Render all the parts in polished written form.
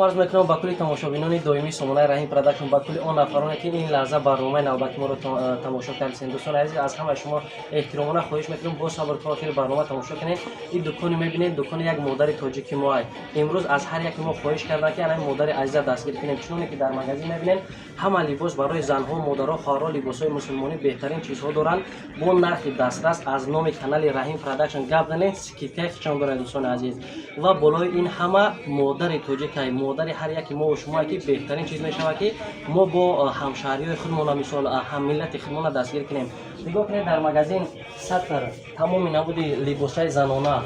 Арз мекунам ба кулли тамошобинони доимии сомонаи Раҳим Продакшн, ба кулли он нафароне, ки ин лаҳза барномаи навбати моро тамошо кардисен. Дӯстони азиз, аз ҳамаи шумо эҳтиромона хоҳиш мекунем, бо сабр то охири барнома тамошо кунед. Ин дуконе мебинед, дукони як модари тоҷики мо ай. Имрӯз аз ҳар яки мо хоҳиш карданд, ки ана модари азиза дастгир кунем. Чуноне ки дар магазин мебинем, ҳама либос барои занҳо, модаро, хоҳарҳо, либосҳои мусулмонӣ, беҳтарин чизҳо доранд бо нархи дастрас. Аз номи канали Раҳим Продакшн гап занед, скидка и хичон дорад, дӯстони азиз. Ва болои ин ҳама модари тоҷикай, модари ҳар яки мо шумо, ки беҳтарин чиз мешавад, ки мо бо ҳамшаҳриҳои худмона, мисол, ҳаммиллати худмона дастгир кунем. Нигоҳ кунед, дар магазин сатр тамоми намуди либосҳои занона.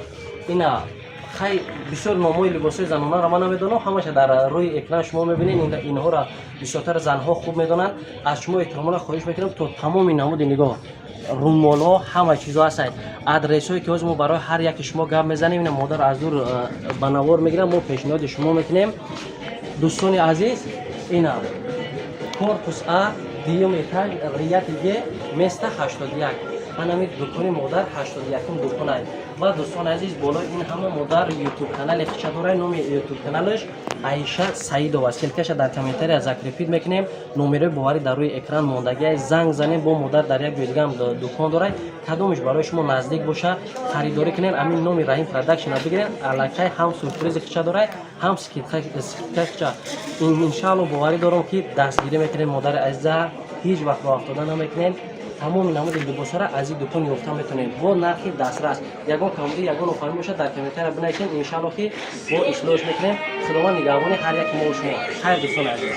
Ина хай, бисёр номҳои либосҳои занонаро ман намедонам, ҳамаша дар рӯи экран шумо мебинед. Инҳоро бисёртар занҳо хуб медонанд. Аз шумо эҳтиромона хоҳиш мекунам, то тамоми намуди, нигоҳ, румолҳо, ҳама чизҳо ҳастанд. Адресҳое, ки ҳозир мо барои ҳар яки шумо гап мезанем, ина модар аз дур ба навор мегирам, мо пешниҳоди шумо мекунем. Дӯстони азиз, ина корпус А, дуюм этаж, ряд Г, место 81. Ҳанами дукони модар 81-ум дуконай. Ва, дӯстони азиз, болои ин ҳама модар Ютуб канали хича дорай. Номи Ютуб каналаш Аиша Саидова. Ссылка ша дар комментария закрепить мекунем. Номерои боварӣ дар рӯи экран мондагиай, занг занем. Бо модар дар як ҷои дигаам дукон дорай. Кадомиш барои шумо наздик боша, харидорӣ кунен. Амин номи Раҳим Продакшна бигирен, аллакай ҳам сюрпризи хича дорай, ҳам скидка хича. Иншаалло, боварӣ дорам, ки дастгирӣ мекунем модари азиза, ҳеҷ вақт роҳ афтода намекунем. Тамоми намуди либосҳоро аз ин дукон ёфта метавонед бо нархи дастрас. Ягон камбудӣ, ягон нофаҳмӣ бошад, дар комментария бинависед, иншаалло, ки бо ислоҳш мекунем. Худованд нигаҳбони ҳар яки мо шумо. Хайр, дӯстони азиз.